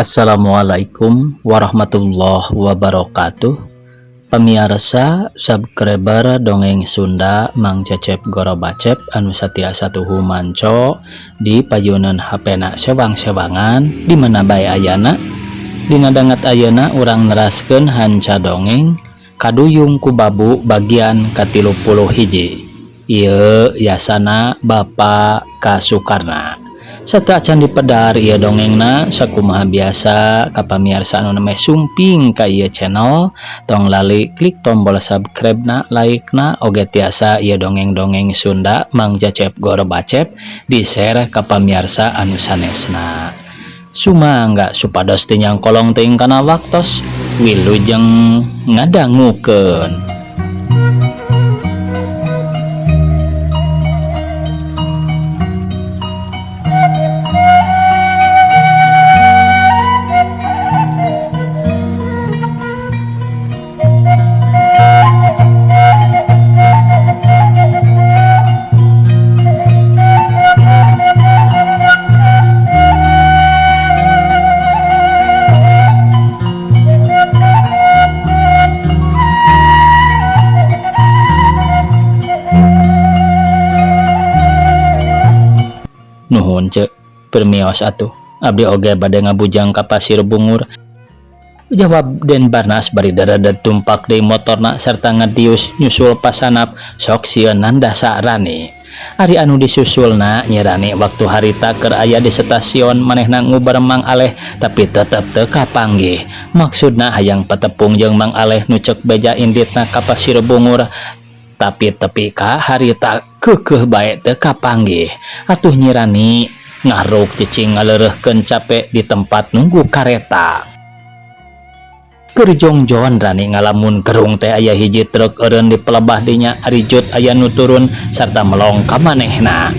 Assalamualaikum warahmatullahi wabarakatuh. Pamiarsa subscriber Dongeng Sunda Mang Cecep Goro Bacep anu satiasa tuhu manco di payunan HP-na sewang-sewangan di mana bae ayana. Dina danget ayeuna urang neraskeun hanca dongeng Kaduyung ku Babu bagian ka-31. Ieu yasana Bapak Kasukarna. Sateuacan dipedar ieu dongengna, sakumaha biasa ka pamiarsa anu nameh sumping ka ieu channel, tong lali klik tombol subscribe na, like na, oge tiasa ieu dongeng-dongeng Sunda Mang Cecep Goro Bacep di share ka pamiarsa anu sanesna. Sumangga supados teu nyangkolong teuing kana waktos. Wilujeng ngadangukeun. Nuhun, Ceu. Permios atuh. Abdi oge bade ngabujang ka Pasir Bungur, jawab Den Barnas bari daradad tumpak deui motorna serta ngadius nyusul Pasanap sok sieun nandasa Rani. Ari anu disusulna Nyi Rani. Waktu harita keur aya di stasiun, manehna nguber Mang Aleh tapi tetep teu kapanggih. Maksudna hayang patepung jeung Mang Aleh nu ceuk beja inditna ka Pasir Bungur, tapi tepi ka harita keukeuh bae teu kapanggih. Atuh Nyi Rani ngaruk cicing ngaleureuhkeun cape di tempat nunggu kareta. Keur jongjon Rani ngalamun, gerung teh aya hiji truk eureun di pelebah dinya. Ari jut aya nu turun sarta melong ka manehna.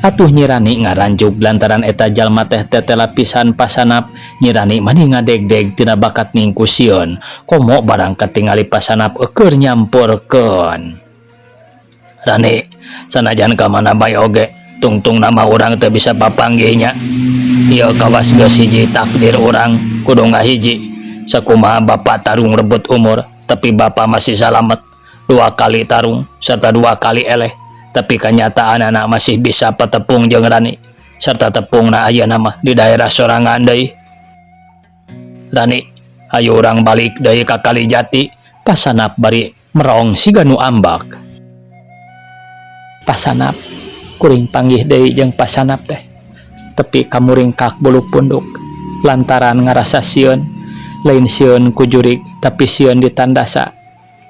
Atuh Nyi Rani ngaranjug lantaran eta jalma teh tetela pisan Pasanap. Nyi Rani mani ngadegdeg tina bakat ningku sieun komo barang katingali Pasanap eueur nyampurkeun. Rani, sanajan ka mana bae oge tungtung nama urang teu bisa papanggihnya. Ieu kawas geus hiji takdir urang kudu ngahiji. Sakumaha bapak tarung rebut umur, tapi bapak masih salamet. Dua kali tarung serta dua kali eleh, tapi kenyataan anak masih bisa petepung jeung Rani serta tepung na ayeuna mah di daerah sorangan deui. Rani, ayo urang balik deui ka Kalijati, Pasanap bari merong siga nu ambak. Pasanap, kuring panggih deui jeung Pasanap teh tepi kamuringkak bulu punduk lantaran ngarasa sieun. Lain sieun ku jurig, tapi sieun ditandasa.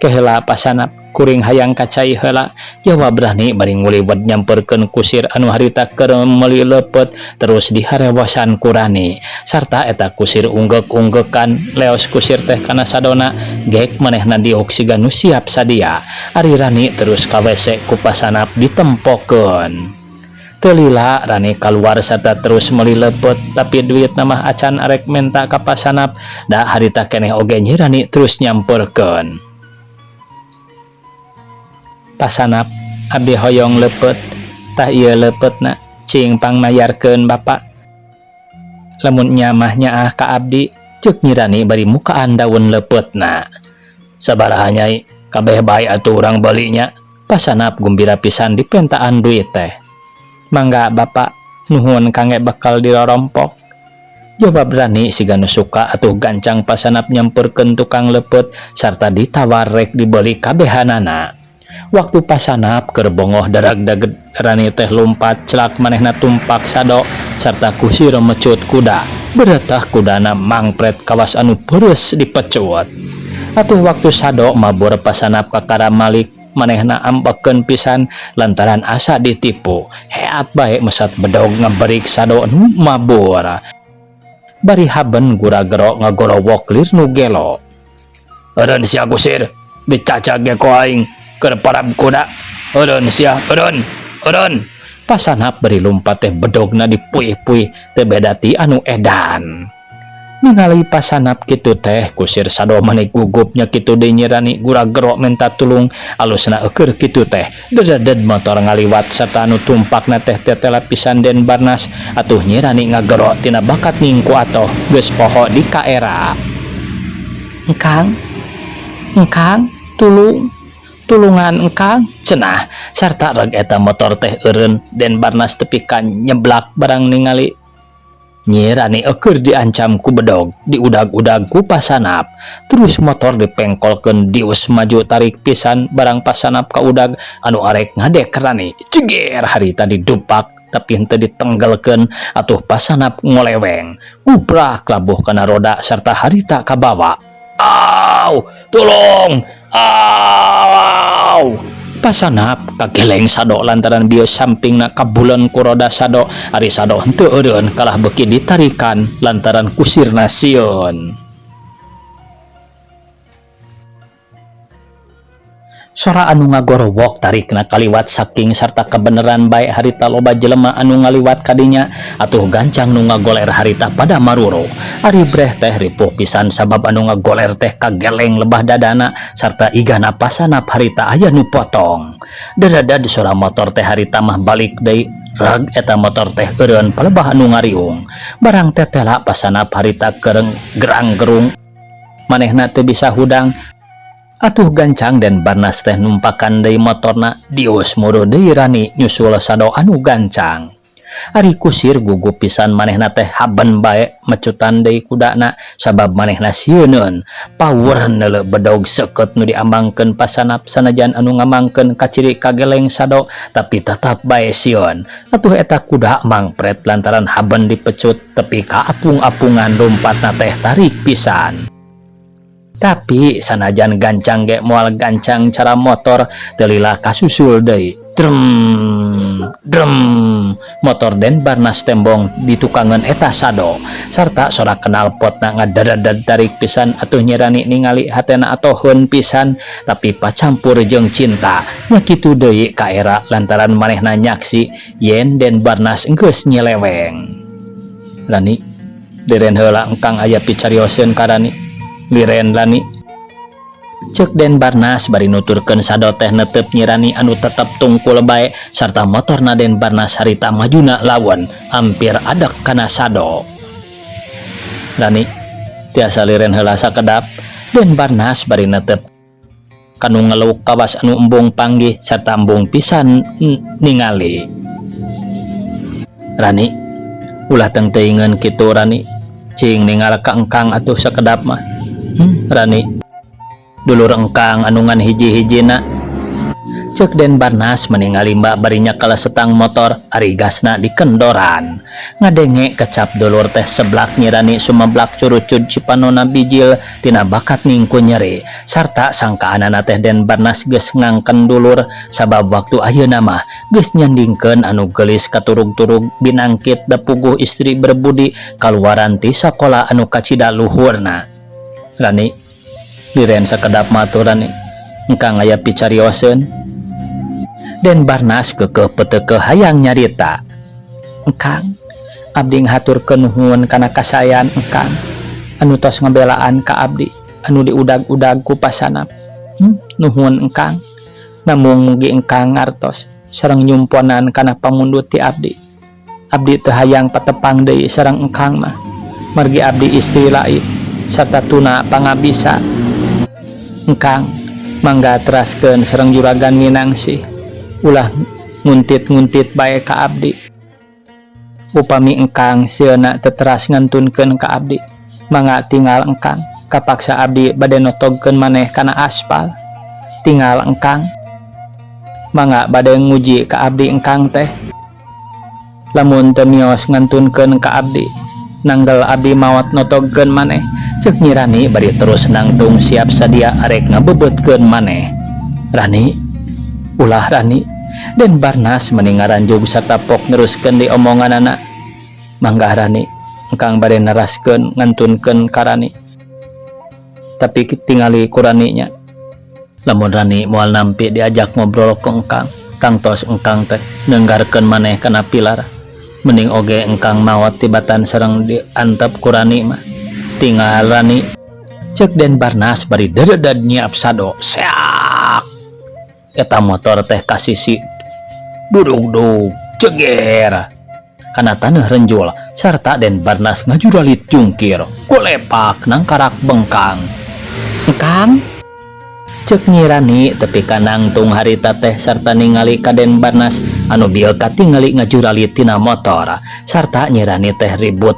Keheula, Pasanap, kuring hayang ka cai heula, jawab Rani bari nguliwet nyamperkeun kusir anu harita keur meuli leupeut terus diharewosan ku Rani sarta eta kusir unggek-unggekan. Leos kusir teh kana sadona gek manehna diuk siga nu siap sadia. Ari Rani terus ka WC ku Pasanap ditempokeun. Teu lila Rani kaluar sarta terus meuli leupeut, tapi duit mah acan arek menta ka Pasanap, da harita keneh oge Nyi Rani terus nyamperkeun. Pasanap, abdi hoyong leupeut. Tah, ieu leupeutna, cing pangmayarkeun bapak. Lamun nya mah nyaah ka abdi, ceuk Nyi Rani bari mukaan daun leupeutna. Sabaraha, Nyai? Kabeh bae atuh urang belinya. Pasanap gumbira pisan dipentaan duit teh. Mangga, bapak, nuhun kangge bekal dirorompok, jawab Rani siga nu suka. Atuh gancang Pasanap nyamperkeun tukang leupeut sarta ditawar rek dibeli kabehanana. Waktu Pasanap keur bongoh darag daged, Rani teh lumpat celak manehna tumpak sado sarta kusir mecut kuda. Beretah kudana mangpret kawas anu peres dipecut. Atuh waktu sado mabur, Pasanap kakara malik. Manehna ambekeun pisan lantaran asa ditipu. Heat bae mesat bedog ngaberik sado nu mabur bari haben gura-gero ngagorowok lir nu gelo. Eureun sia, kusir, dicacag ge ku aing keur parab kuda. Eureun sia, eureun, eureun. Pasanap bari lumpat teh bedogna dipuih-puih teu beda ti anu edan. Ningali pasanap kitu teh kusir sado mani gugup nya kitu deui Nyi Rani gura-gero menta tulung alusna eukeur kitu teh dededed motor ngaliwat sarta anu tumpakna teh tetela pisan Den Barnas atuh Nyi Rani ngagero tina bakat ningku atoh geus poho di kaera. Engkang, engkang, tulung, tulungan engkang, cenah sarta reg eta motor teh eureun Den Barnas tepi ka nyeblak barang ningali. Nyi Rani eukeur diancam ku bedog, diudag-udag ku pasanap. Terus motor dipengkolkeun dius maju tarik pisan barang pasanap kaudag anu arek ngadek Rani. Ceger harita didupak tapi henteu ditenggelkeun atuh pasanap ngoleweng. Gubrak labuh kana roda sarta harita kabawa. Au, tulung, au. Pasanap kageleng sado lantaran bieu sampingna kabulen ku roda sado, ari sado henteu eureun kalah beuki ditarikan lantaran kusirna sieun. Sora anu ngagorowok tarikna kaliwat saking sarta kabeneran bae harita loba jelema anu ngaliwat kadinya atuh gancang nu ngagoler harita pada maruru. Ari breh teh ripuh pisan sabab anu ngagoler teh kageleng lebah dadana sarta igana pasanap harita aya nu potong. Dadadad sora motor teh harita mah balik deui rag eta motor teh eureun palebah anu ngariung. Barang tetela pasanap harita kereng gerang-gerung manehna teu bisa hudang. Atuh gancang Den Barnas teh numpakan deui motorna dius muru deui Rani nyusul sado anu gancang. Ari kusir gugup pisan manehna teh haben bae mecutan deui kudana sabab manehna sieuneun. Power neuleu bedog seukeut nu diambangkeun pasanap sanajan anu ngamangkeun kaciri kageleng sado tapi tetap bae sieun. Atuh eta kuda mangpret lantaran haben dipecut tepi ka apung-apungan rumpatna teh tarik pisan. Tapi sanajan gancang ge moal gancang cara motor teu lila kasusul deui. Drem drem motor Den Barnas tembong ditukangeun eta sado sarta sora knalpotna ngadadadad tarik pisan atuh Nyi Rani ningali hatena atoheun pisan tapi pacampur jeung cinta nya kitu deui kaera lantaran manehna nyaksi yen Den Barnas geus nyeleweng. Rani deren heula engkang aya picarioseun ka Rani. Liren Rani. Cek Den Barnas bari nuturkeun sado teh netep Nyi Rani anu tetep tungkul bae sarta motorna Den Barnas harita majuna lawan hampir adek kana sado. Rani tiasa liren heula sakedap. Den Barnas bari netep kanu ngeluk kawas anu embung panggih sarta embung pisan ningali. Rani ulah teuingeun kitu Rani cing ningal ka engkang atuh sakedap mah. Rani dulur engkang anu ngan hiji-hijina. Cek Den Barnas meningali mbak barinya kala setang motor ari gasna dikendoran. Ngadenge kecap dulur teh seblak Nyi Rani sumeblak curucud cipanona bijil tina bakat ningku nyeri sarta sangkaanana teh Den Barnas geus ngangken dulur sabab waktu ayeuna mah geus nyandingkeun anu geulis katurug-turug binangkit dapuguh istri berbudi kaluaran ti sakola anu kacida luhurna. Rani liren sakedap matur Rani engkang aya picarioseun. Den Barnas kekeh petekeh hayang nyarita. Engkang abdi ngahaturkeun nuhun kana kasayan engkang anu tos ngabelaan ka abdi anu diudag-udag ku pasanap. Nuhun engkang namung mugi engkang ngartos sareng nyumponan kana pamundut ti abdi. Abdi teu hayang patepang deui sareng engkang mah margi abdi istri laib sarta tuna pangabisa. Engkang mangga teraskeun sareng juragan Minangsih ulah nguntit-nguntit bae ka abdi. Upami engkang sieuna teteras ngantunkeun ka abdi mangga tinggal engkang kapaksa abdi bade notogkeun maneh kana aspal. Tinggal engkang mangga bade nguji ka abdi engkang teh. Lamun teu mios ngantunkeun ka abdi nanggel abdi maot notogkeun maneh. Cek Nyi Rani bari terus nangtung siap sadia arek ngabebeutkeun maneh. Rani ulah Rani. Den Barnas meningaranjug sarta pok neruskeun di omonganana. Mangga Rani engkang bade neraskeun ngantunkeun ka Rani. Tapi tingali ku Rani nya. Lamun Rani moal nampi diajak ngobrol ku engkang, tangtos engkang teh nenggarkeun maneh kana pilar. Mending oge engkang maot tibatan sareng diantep ku Rani mah. Tinggal Rani, cek Den Barnas bari dereded nyiap sado. Seak eta motor teh kasisi, duduk ceger kana taneuh renjul sarta Den Barnas ngajuralit jungkir golepak nangkarak bengkang. "Engkang," cek Nyi Rani tepi ka nangtung harita teh sarta ningali ka Den Barnas anu bieu katingali ngajuralit tina motor. Sarta Nyi Rani teh ribut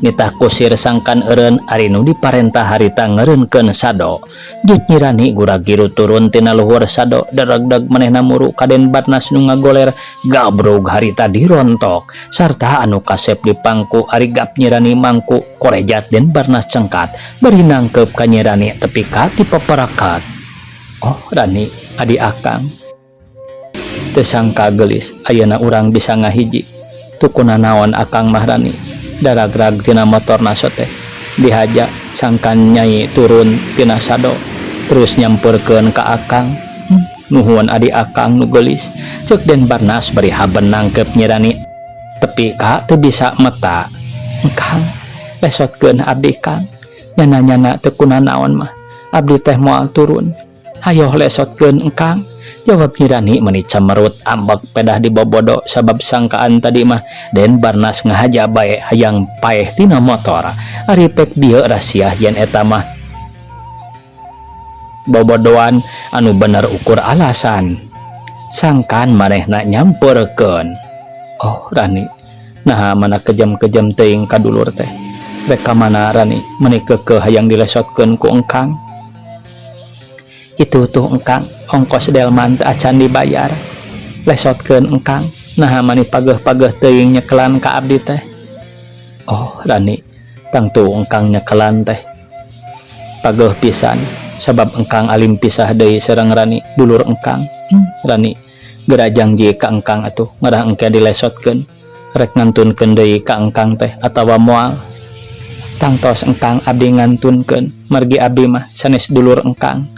nitah kusir sangkan eureun ari nu diparentah harita ngeureunkeun sado. Jut Nyi Rani gura-giru turun tina luhur sado, deregdeg manehna muru ka Den Barnas nu ngagoler gabrug harita dirontok sarta anu kasep di pangku. Ari gap Nyi Rani mangku korejat, Den Barnas cengkat bari nangkep ka Nyi Rani tepi ka ti peperakat. "Oh Rani, adi akang, teu sangka geulis ayeuna urang bisa ngahiji. Tukuna naon akang mah, Rani, daragrag tina motor naso teh dihaja sangkan nyai turun tina sado terus nyamperkeun ka akang. Nuhun adi akang nu geulis," cek Den Barnas bari haben nangkep Nyi Rani tepi ka teu bisa meta. "Engkang, lesotkeun abdi, Kang. Nyana-nyana teu kunanaon mah abdi teh moal turun. Hayoh lesotkeun, engkang," jawab Nyi Rani meni cemerut ambek pedah dibobodo sabab sangkaan tadi mah Den Barnas ngahaja bae hayang paeh tina motor. Ari pek bieu rasiah yen eta mah bobodoan anu bener ukur alasan sangkan manehna nyamperkeun. "Oh Rani, naha mana kejam-kejam teuing ka dulur teh? Rek ka mana, Rani, meni keukeuh hayang dilesotkeun ku engkang? Itu tuh, engkang, ongkos delman teu acan dibayar. Lesotkeun, engkang. Naha mani pageuh-pageuh teuing nyekelan ka abdi teh?" "Oh Rani, tangtu engkang nyekelan teh pageuh pisan sabab engkang alim pisah deui sareng Rani, dulur engkang. Rani, geura jangji ka engkang atuh ngarah engke dilesotkeun. Rek ngantunkeun deui ka engkang teh atawa moal?" "Tangtos, engkang, abdi ngantunkeun margi abdi mah sanes dulur engkang,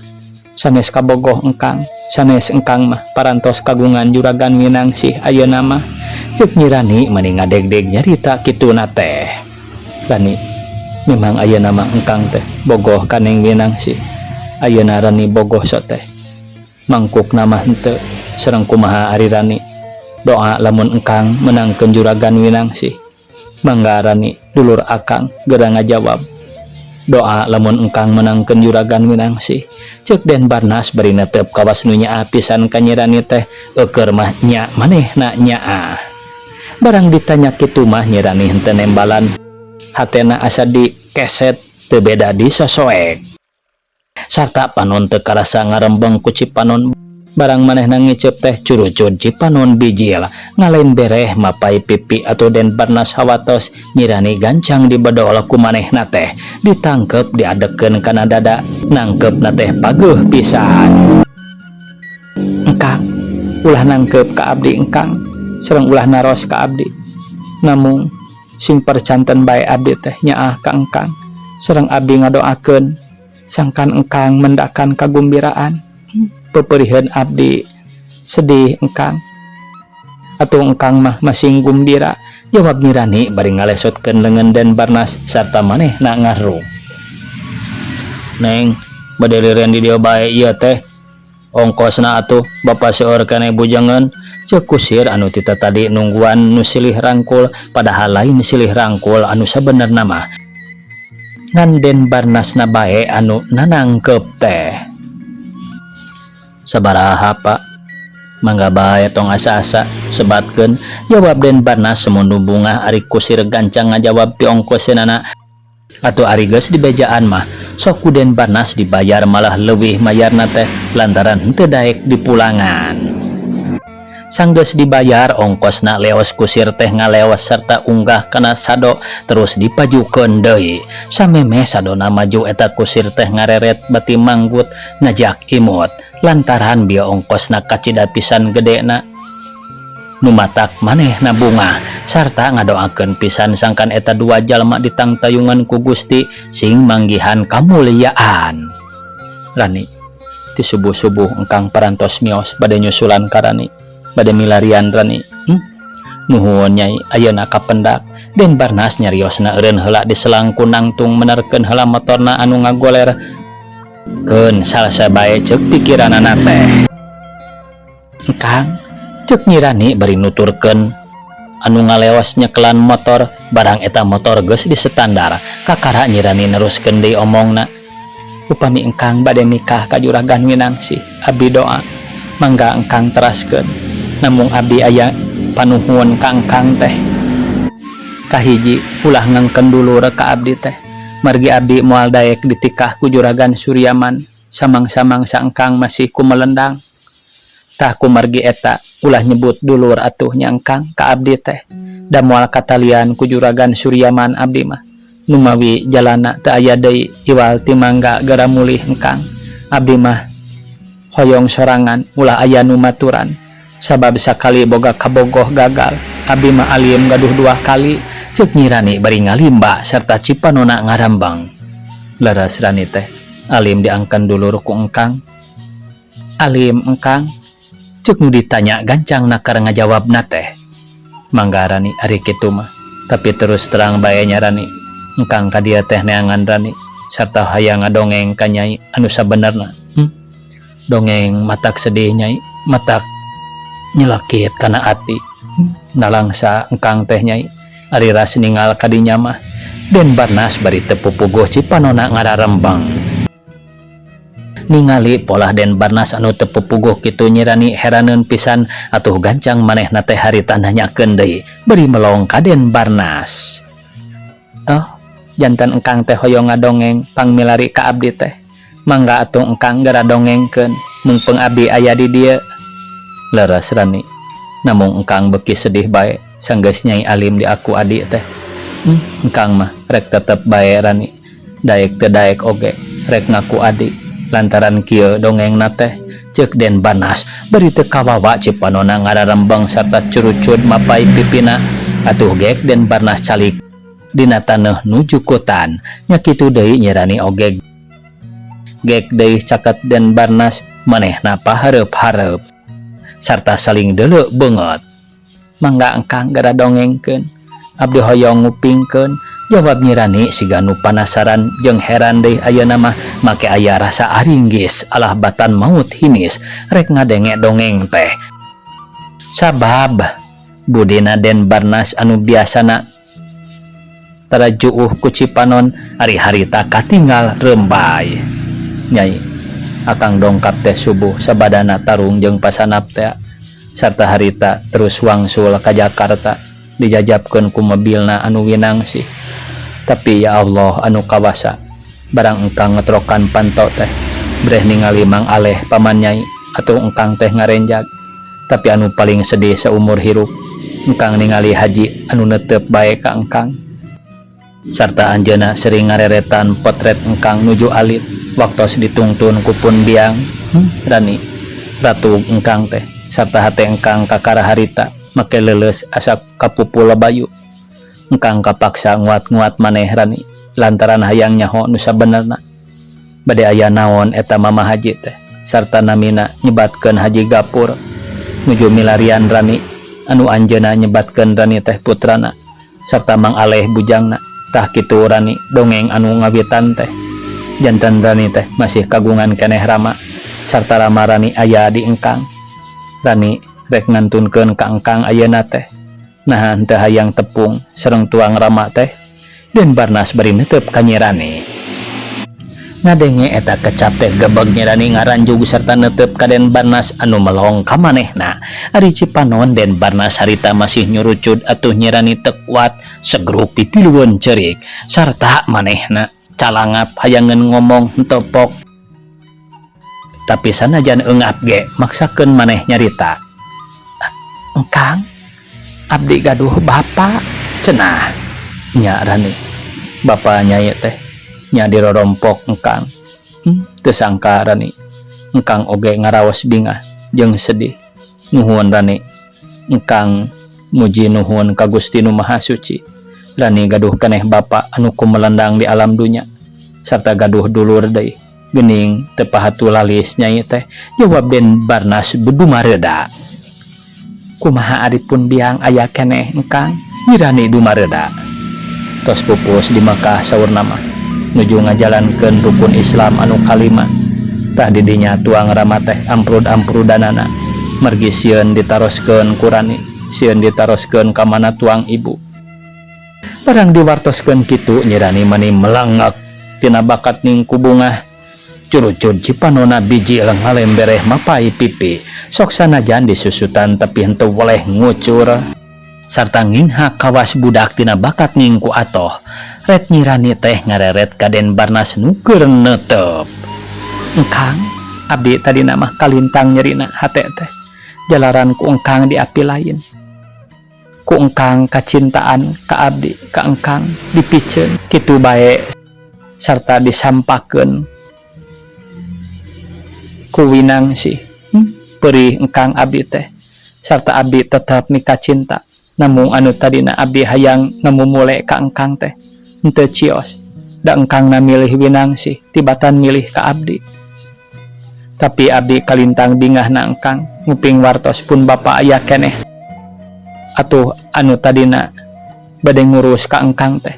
sanes kabogoh engkang, sanes. Engkang mah parantos kagungan Juragan Minangsih ayeuna mah," cek Nyi Rani mani ngadegdeg nyarita kituna teh. "Rani, memang ayeuna mah engkang teh bogoh ka Neng Minangsih. Ayeuna Rani bogoh so teh mangkukna mah henteu. Sareng kumaha ari Rani doa lamun engkang menangkeun Juragan Minangsih? Mangga Rani, dulur akang geura ngajawab doa lamun engkang menangkeun Juragan Minangsih," cek Den Barnas bari netep kawas nu nyaah pisan ka Nyi Rani teh. Eueur mah nya manehna nyaah. Barang ditanya kitu mah Nyi Rani henteu nembalan, hatena asa dikeset teu beda disosoek sarta panon teu karasa ngarembeng ku cipanon. Barang manehna ngiceup teh curucud cipanon bijil ngalain bereh mapai pipi atau Den Barnas hawatos Nyi Rani gancang dibedol ku manehna teh, ditangkep, diadekeun kana dada, nangkepna teh pageuh pisan. "Engkang, ulah nangkep ka abdi, engkang, sareng ulah naros ka abdi. Namung sing percanten bae abdi teh nyaah ka engkang sareng abdi ngadoakeun sangkan engkang mendakan kagumbiraan. Peperiheun abdi sedih, engkang, atau engkang mah masing gumbira," jawab Nyi Rani bari ngalesotkeun leungeun Den Barnas sarta manehna ngarung. "Neng, bade liren di dieu bae ieu teh? Ongkosna atuh bapa seueur keneh bujangeun," cek kusir anu tita tadi nungguan nu silih rangkul, padahal lain silih rangkul anu sabenerna mah ngan Den Barnasna bae anu nanangkep teh. "Sabaraha, Pak?" "Mangga bae, tong asa-asa, sebatkeun," jawab Den Barnas semundu bungah ari kusir gancang ngajawab piongkoseunana. Atuh ari geus dibejaan mah sok ku Den Barnas dibayar, malah leuwih mayarna teh lantaran henteu daek dipulangan. Sanggeus dibayar ongkosna, leos kusir teh ngaleos serta unggah kana sado terus dipajukeun deui. Samemeh sadona maju, eta kusir teh ngareret bati manggut ngajak imut lantaran bieu ongkosna kacida pisan gedena nu matak manehna bungah sarta ngadoakeun pisan sangkan eta dua jalma ditangtayungan ku Gusti sing manggihan kamuliaan. "Rani, ti subuh-subuh engkang parantos mios bade nyusulan ka Rani, bade milarian Rani. Nuhun, Nyai, ayeuna kapendak Den Barnas nyariosna eureun heula diselang ku nangtung menerkeun heula motorna anu ngagoler. Keun salsa bae ceuk pikiranana teh. Kang, ceuk Nyi Rani bari nuturkeun anu ngaleos nyekelan motor barang eta motor geus disestandar kakara Nyi Rani neruskeun deui omongna. Upami engkang bade nikah ka Juragan Winangsih, abdi doa mangga engkang teraskeun. Namung abdi aya panuhun ka engkang teh. Kahiji ulah ngangken dulur ka abdi teh. Margi abdi moal daek ditikah ku Juragan Suryaman samang-samang sa engkang masih kumelendang. Tah kumargi eta ulah nyebut dulur atuh nya engkang ka abdi teh. Da moal katalian ku Juragan Suryaman abdi mah. Numawi jalana teu aya deui iwal ti mangga gera mulih engkang. Abdi mah hoyong sorangan ulah aya nu maturan. Sabab sakali boga kabogoh gagal, abdi mah alim gaduh dua kali, ceuk Nyi Rani bari ngalimba serta cipanona ngarambang. Leres Rani teh, alim diangken dulur ku engkang. Alim engkang? Ceuk nu ditanya gancang nakar ngajawabna teh. Mangga Rani ari kitu mah, tapi terus terang bae nya Rani. Engkang ka dieu teh neangan Rani sarta hayang ngadongeng ka Nyai anu sabenerna. Dongeng matak sedih Nyai, matak nyelekit kana ati. Nalangsa engkang teh Nyai, ari ras ningal ka dinya mah. Den Barnas bari teu pupuguh cipanona ngararembeng. Ningali polah Den Barnas anu teu pupuguh kitu Nyi Rani heraneun pisan atuh gancang manehna teh harita nanyakeun deui bari melong ka Den Barnas. Oh, janten engkang teh hoyong ngadongeng pangmilari ka abdi teh. Mangga atuh engkang geura dongengkeun mungpeung abdi aya di dieu. Leres Rani, namung engkang beuki sedih bae sanggeus Nyai Alim diaku adi teh. Engkang mah rek tetep bae Rani, daek teu daek oge rek ngaku adi lantaran kieu dongengna teh. Ceuk Den Barnas bari teu kawawa cipanona ngararembeng sarta curucud mapai pipina. Atuh gek Den Barnas calik dina taneuh nu jukutan nya kitu deui Nyi Rani oge gek deui caket Den Barnas manehna pahareup-hareup sarta saling deuleu beungeut. Mangga engkang geura dongengkeun, abdi hoyong ngupingkeun, jawab Nyi Rani siga nu panasaran jeung heran deui ayeuna mah make aya rasa aringgis alah batan maut hinis rek ngadenge dongeng teh. Sabab budina Den Barnas anu biasana tarajuuh ku cipanon ari harita katinggal rembay. Nyai, akang dongkap teh subuh sabadana tarung jeung pasanap teh sarta harita terus wangsul ka Jakarta dijajabkeun ku mobilna anu Winangsih. Tapi ya Allah anu kawasa, barang engkang ngetrokan panto teh breh ningali Mang Aleh paman Nyai atau engkang teh ngarenjag. Tapi anu paling sedih seumur hirup engkang ningali haji anu netep bae ka engkang sarta anjeunna sering ngareretan potret engkang nuju alit waktos ditungtun ku pun biang. Rani, ratu engkang teh sarta hate engkang kakara harita make leuleus asa kapupul bayu. Engkang kapaksa nguat-nguat maneh Rani lantaran hayang nyaho nu sabenerna. Bade aya naon eta Mama Haji teh sarta namina nyebatkeun Haji Gapur nuju milarian Rani anu anjeunna nyebatkeun Rani teh putrana sarta Mang Aleh bujangna. Tah kitu Rani dongeng anu ngawitan teh. Janten Rani teh masih kagungan keneh rama sarta rama Rani aya di engkang. Rani rek ngantunkeun ka engkang ayeuna teh. Naha henteu hayang tepung sareng tuang rama teh? Den Barnas bari netep ka Nyi Rani. Ngadenge eta kecap teh gebeg Nyi Rani ngaranjug sarta netep ka Den Barnas anu melong ka manehna. Ari cipanon Den Barnas harita masih nyurucud atuh Nyi Rani teu kuat segrup pipilueun ceurik sarta manehna calangap hayangeun ngomong henteu pok. Tapi sanajan eungap ge maksakeun maneh nyarita. Engkang, abdi gaduh bapa cenah. Nya Rani, bapa Nyai teh nya dirorompok engkang. Teu sangka Rani, engkang oge ngaraos bingah jeung sedih. Nuhun Rani, engkang muji nuhun ka Gusti Nu Maha Suci. Rani gaduh keneh bapa anu kumelendang di alam dunya sarta gaduh dulur deui. Geuning teu pahatu lalis Nyai teh, jawab Den Barnas dumareuda. Kumaha ari pun biang aya keneh engkang? Nyi Rani dumareuda. Tos pupus di Mekah saurna mah nuju ngajalankeun rukun Islam anu kalima. Tah di dinya tuang Rama teh amprud-amprudanana margi sieun ditaroskeun ku Rani, sieun ditaroskeun ka mana tuang ibu. Barang diwartoskeun kitu Nyi Rani mani melangak tina bakat ning ku bungah. Curucud cipanona biji ngalembereh mapai pipi. Sok sanajan disusutan tapi henteu weleh ngucur. Sarta nginghak kawas budak tina bakat ning ku atoh. Ret Nyi Rani teh ngareret ka Den Barnas nu keur neuteup. Engkang, abdi tadina mah kalintang nyerina hate teh. Jalaran ku engkang di api lain. Ku engkang kacintaan ka abdi, ka engkang dipiceun kitu bae sarta disampakeun ku Winangsih. Perih engkang abdi teh sarta abdi tetep mikacinta. Namung anu tadina abdi hayang ngamumule ka engkang teh henteu cios. Da engkangna milih Winangsih tibatan milih ka abdi. Tapi abdi kalintang bingahna engkang nguping wartos pun bapa aya keneh. Atuh anu tadina bade ngurus ka engkang teh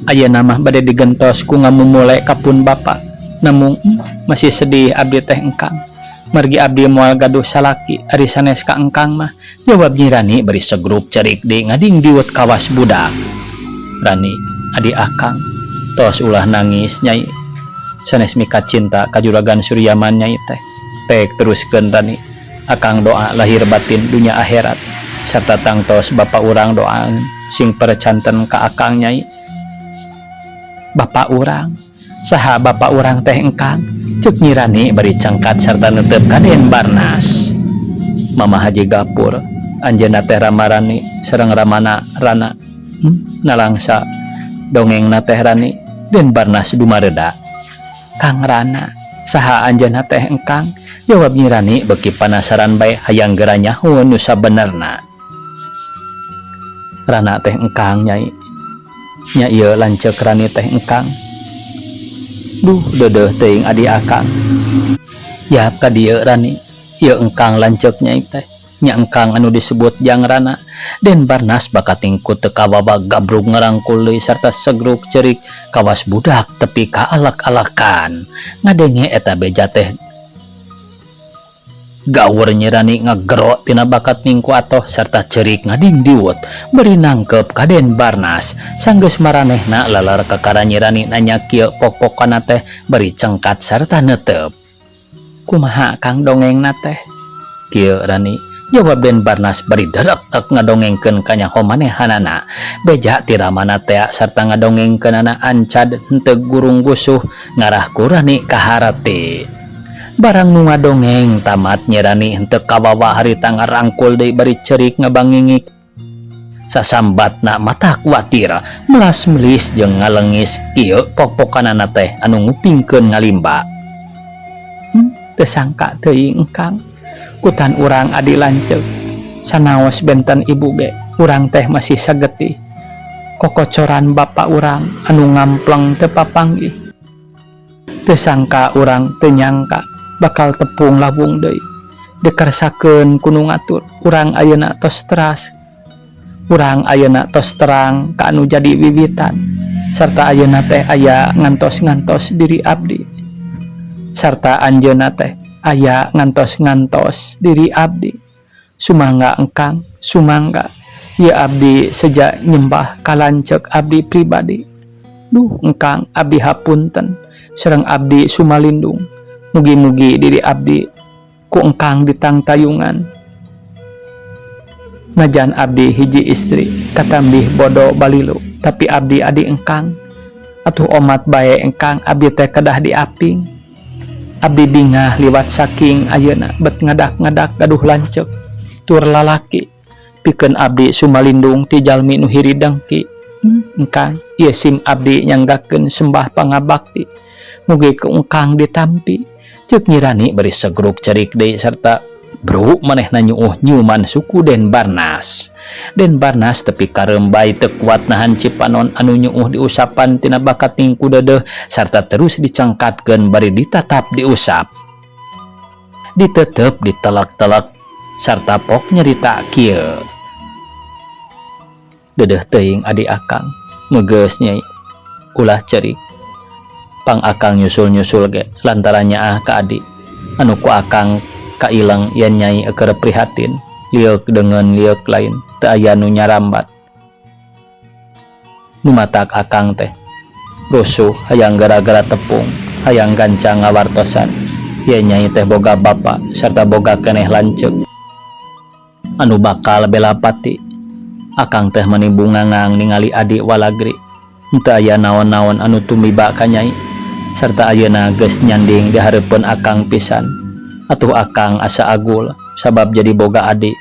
ayeuna mah bade digentos ku ngamumule ka pun bapa. Namung masih sedih abdi teh engkang. Margi abdi moal gaduh salaki ari sanes ka engkang mah, jawab Nyi Rani bari segruk cerik deui ngading diut kawas budak. Rani, adi akang, tos ulah nangis nyai. Sanes mika cinta ka Juragan Suryaman nyai teh. Pek teruskeun Rani. Akang doa lahir batin dunya akhirat sarta tangtos bapa urang doaan sing percanten ka akang nyai. Bapa urang, saha bapa urang teh engkang? Ceuk Nyi Rani bari cangkat sarta neuteup ka Den Barnas. Mama Haji Gapur, anjeunna teh Ramarani sareng Ramana Rana. Nalangsa dongengna teh Rani. Den Barnas dumareda. Kang Rana, saha anjeunna teh engkang? Jawab Nyi Rani beuki panasaran bae hayang geura nyaho nu sabenerna. Rana teh engkang nyai. Nya ieu lanceuk Rani teh engkang. Duh, deudeuh teuing adi akang. Yap ka dieu Rani, ieu engkang lanceuk nyai teh. Nya engkang anu disebut Jang Rana. Den Barnas bakating ku teu kawawa gabrug ngarangkul deui sarta segruk ceurik kawas budak tepi ka alak-alakan. Ngadenge eta beja teh gaur Nyi Rani ngagero tina bakat ning ku atoh sarta ceurik ngading diut bari nangkep ka Den Barnas. Sanggeus maranehna lalar kakara Nyi Rani nanya kieu pok-pokana teh bari cengkat sarta neuteup. Kumaha kang dongengna teh? Kieu Rani, jawab Den Barnas bari derek ngadongengkeun kanyaho manehanana. Beja ti ramana tea sarta ngadongengkeunana ancad henteu gurung gusuh ngarah ku Rani kaharti. Barang nu ngadongeng tamat Nyi Rani henteu kawawa harita ngarangkul deui bari ceurik ngabangingik. Sasambatna mata kuatir, melas-melis jeung ngalengis kieu pok-pokanana teh anu ngupingkeun ngalimba. Teu sangka teuing engkang. Kutan urang adi lanceuk. Sanaos benten ibu ge, urang teh masih sagetih. Kokocoran bapa urang anu ngampleng teu papanggih. Teu sangka urang teu nyangka bakal tepung lawung deui. Dikersakeun ku nu ngatur, urang ayeuna tos teras. Urang ayeuna tos terang ka anu jadi wiwitan. Sarta ayeuna teh aya ngantos-ngantos diri abdi. Sarta anjeunna teh aya ngantos-ngantos diri abdi. Sumangga engkang, sumangga. Ieu abdi seja nyembah ka lanceuk abdi pribadi. Duh engkang abdi hapunten sareng abdi sumalindung. Mugi-mugi diri abdi ku engkang ditangtayungan. Najan abdi hiji istri katambih bodo balilu, tapi abdi adi engkang. Atuh omat bae engkang abdi teh kedah diaping. Abdi bingah liwat saking ayeuna bet ngadak-ngadak gaduh lanceuk tur lalaki. Pikeun abdi sumalindung ti jalmi nu hiri dengki. Engkang ieu sim abdi nyanggakeun sembah pangabakti. Mugi ku engkang ditampi. Ceuk Nyi Rani bari segruk cerik deui sarta bru manehna nyuuh nyuman suku Den Barnas. Den Barnas tepi karembay teu kuat nahan cipanon anu nyuuh diusapan tina bakat ning ku deudeuh sarta terus dicangkatkeun bari ditatap diusap. Ditetep ditelak-telak sarta pok nyerita kieu. Deudeuh teuing adi akang. Geus Nyai, ulah ceurik. Pang akang nyusul-nyusul ge lantaran nyaah ka adi anu ku akang kaileng yen Nyai keur prihatin, lieuk deungeun lieuk lain teu aya nu nyarambat. Nu matak akang teh rusuh hayang gara-gara tepung, hayang gancang ngawartosan yen Nyai teh boga bapa sarta boga keneh lanceuk anu bakal bela pati. Akang teh meni bungangang ningali adi walagri henteu aya naon-naon anu tumiba ka Nyai sarta ayeuna geus nyanding di hareupeun akang pisan. Atuh akang asa agul sabab jadi boga adi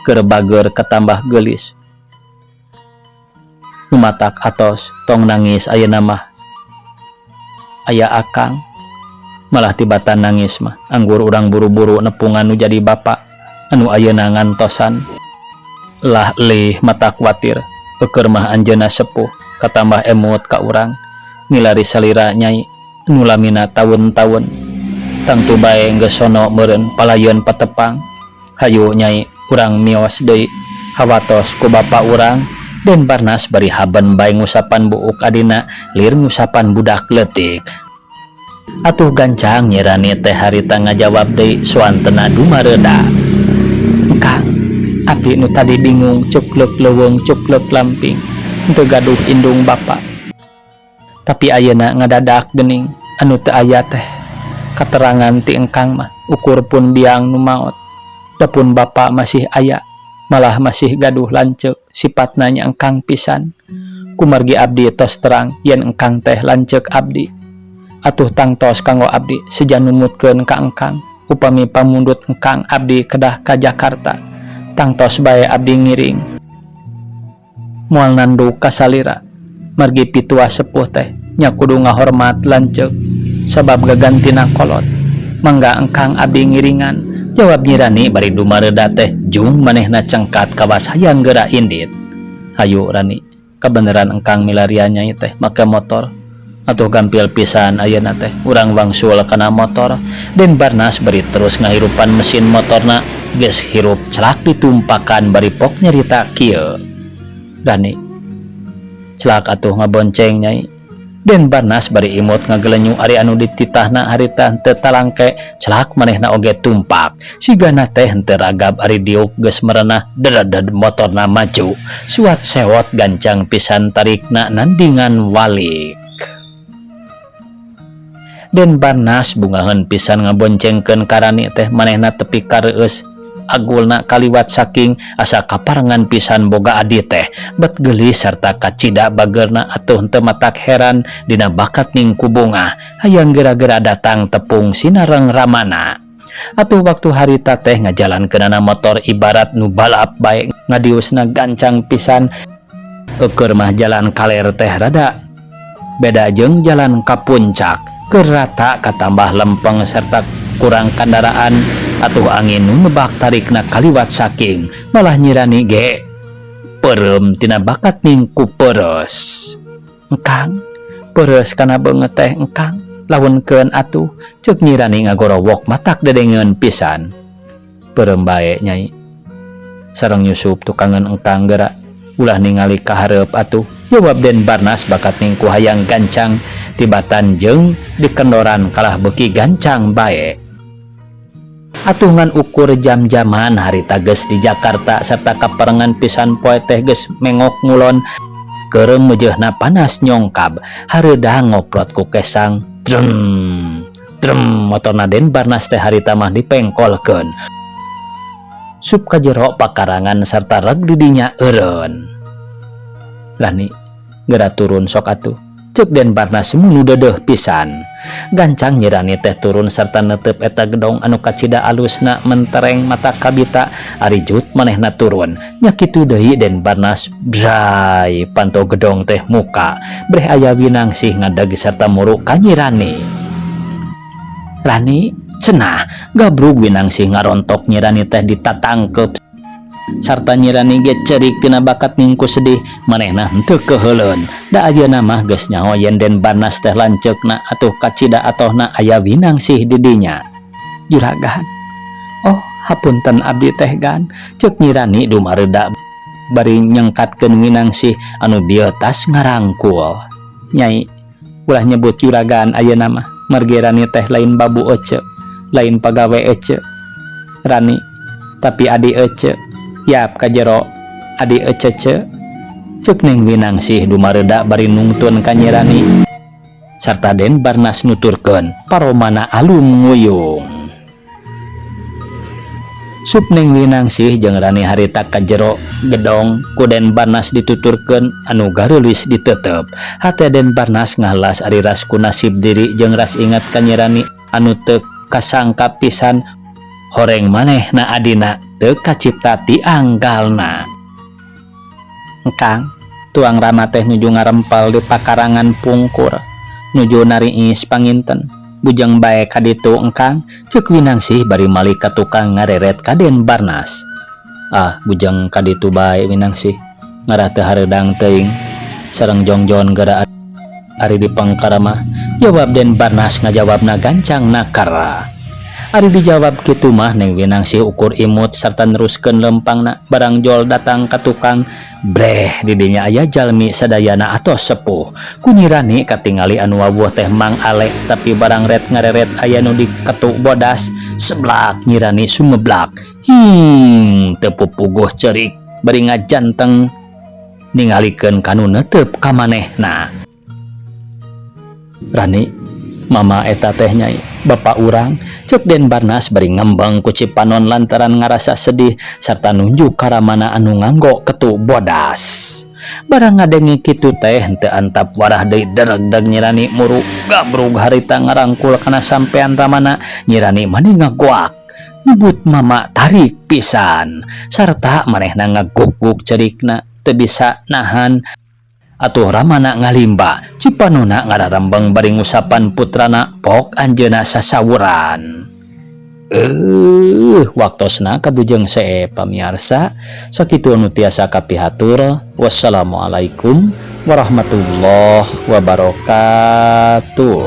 keur bager katambah geulis. Nu matak atos tong nangis, ayeuna mah aya akang. Malah tibatan nangis mah anggur urang buru-buru nepungan nu jadi bapa anu ayeuna ngantosan. Lah lih, matak kuatir eukeur mah anjeunna sepuh katambah emut ka urang milari salira Nyai nu lamina taun-taun. Tangtu bae geus sono meureun palayeun patepang. Hayu Nyai, urang mios deui, hawatos ku bapa urang. Den Barnas bari haben bae ngusapan buuk adina lir ngusapan budak leutik. Atuh gancang Nyi Rani teh harita ngajawab deui suantena dumareuda. Kang, abdi nu tadi bingung cuklek leuweung cuklek lamping henteu gaduh indung bapa. Tapi ayeuna ngadadak geuning anu teu aya teh katerangan ti engkang mah ukur pun biang nu maot. Da pun bapa masih aya, malah masih gaduh lanceuk sipatna nya engkang pisan. Kumargi abdi tos terang yen engkang teh lanceuk abdi. Atuh tangtos kanggo abdi seja numutkeun ka engkang, upami pamundut engkang abdi kedah ka Jakarta. Tangtos bae abdi ngiring. Moal nanduk ka salira. Margi pitua sepuh teh nya kudu ngahormat lanceuk sabab gagantina kolot. Mangga engkang, abdi ngiringan, jawab Nyi Rani bari dumareuda teh jung manehna cengkat kawas hayang geura indit. Hayu Rani, kabeneran engkang milarian Nyai teh make motor. Atuh gampil pisan ayeuna teh urang wangsul kana motor. Den Barnas bari terus ngahirupan mesin motorna, geus hirup celak ditumpakan bari pok nyarita kieu. Rani, celak atuh ngabonceng Nyai. Den Barnas bari imut ngagelenyu ari anu dititahna harita henteu talangke, celak manehna oge tumpak. Sigana teh henteu ragab ari diuk geus merenah dereded motorna maju. Suat sewot gancang pisan tarikna nandingan walik. Den Barnas bungaheun pisan ngaboncengkeun ka Rani teh, manehna tepi ka reueus agulna kaliwat saking asa kaparengan pisan boga adi teh, bet geulis sarta kacida bageurna. Atuh henteu matak heran dina bakat ning kubungah hayang gera-gera datang tepung sinareng ramana. Atuh waktu harita teh ngajalankeunana motor ibarat nu balap bae, ngadiusna gancang pisan. Eueur mah jalan kaler teh rada beda jeung jalan ka puncak, keur rata katambah lempeng serta kurang kendaraan. Atuh angin nu ngebak tarikna kaliwat saking, malah Nyi Rani ge peureum tina bakat ning ku peres. Engkang, peres kana beungeut teh engkang, launkeun atuh, ceuk Nyi Rani ngagorowok matak dedengeun pisan. Peureum bae Nyai, sareng nyusup tukangan engkang geura, ulah ningali ka hareup atuh, jawab Den Barnas bakat ning ku hayang gancang tibatan jeung dikendoran kalah beuki gancang bae. Atuh ngan ukur jam-jaman harita geus di Jakarta serta kaparengan pisan poe teh geus mengok ngulon, keureum meujeuhna panas nyongkab hareudang ngoprot ku kesang. Drem drem, motorna Den Barnas teh harita mah dipengkolkeun sup ka jero pakarangan serta reg di dinya eureun. Rani, geura turun sok atuh, ceuk Den Barnas munu deudeuh pisan. Gancang Nyi Rani teh turun serta netep eta gedong anu kacida alusna mentereng mata kabita. Ari jut manehna turun nya kitu deui Den Barnas, bray, panto gedong teh muka breh aya Winangsih ngadeg serta muru ka Nyi Rani. Rani cenah. Gabrug Winangsih ngarontok Nyi Rani teh ditatangkep sarta Nyi Rani ge cerik tina bakat ningku sedih manehna henteu keuheuleun da ayeuna mah geus nyaho yen Den Barnas teh lanceukna. Atuh kacida atohna aya Winangsih di dinya. Juragan, oh hapunten, abdi teh gan, ceuk Nyi Rani dumareuda bari nyengkatkeun Winangsih anu bieu tas ngarangkul. Nyai, ulah nyebut juragan ayeuna mah, margi Rani teh lain babu ece, lain pagawe ece. Rani, tapi adi ece. Yap ka jero, adi ece ce. Cek Neng Winangsih dumareda bari nungtun ka Nyi Rani. Sarta Den Barnas nuturkeun paromana alum nguyung. Sup Neng Winangsih jeung Rani harita ka jero gedong ku Den Barnas dituturkeun anu gareulis ditetep. Hate Den Barnas ngahelas ari ras ku nasib diri jeung ras ingat ka Nyi Rani anu teu kasangka pisan horeng manehna adina teu kacipta ti anggalna. Engkang, tuang Rama teh nuju ngarempel di pakarangan pungkur nuju nariis panginten. Bujeng bae ka ditu engkang, ceuk Winangsih bari malik ka tukang ngareret ka Den Barnas. Ah, bujeng ka ditu bae Winangsih, ngarah teu hareudang teuing sareng jongjon geura ari di pengker mah, jawab Den Barnas ngajawabna gancang nakara. Ari dijawab kitu mah Neng Winangsih ukur imut sarta neruskeun lempangna. Barang jol datang ka tukang, breh di dinya aya jalmi sadayana atos sepuh. Ku Nyi Rani katingali anu wawuh teh Mang Ale, tapi barang ret ngareret aya nu diketu bodas seblak Nyi Rani sumeblak. Hing, teu pupuguh ceurik bari ngajanteng ningalikeun kanu neuteup ka manehna. Rani, mama eta teh nyai, bapak urang, cek Den Barnas bari ngembeng ku cipanon lantaran ngarasa sedih sarta nunjuk ka ramana anu nganggo ketu bodas. Barang ngadenge kitu teh henteu antap warah deui deregdeg Nyi Rani muru gabrug harita ngarangkul kana sampean ramana. Nyi Rani mani ngagoak nyebut mama tarik pisan sarta manehna ngagugug cerikna teu bisa nahan. Atuh ramana ngalimba, cipanona ngararembeng bari ngusapan putrana pok anjeunna sasawuran. Waktosna kabujeng see pamiarsa, sakitu anu tiasa kapihatur. Wassalamualaikum warahmatullahi wabarakatuh.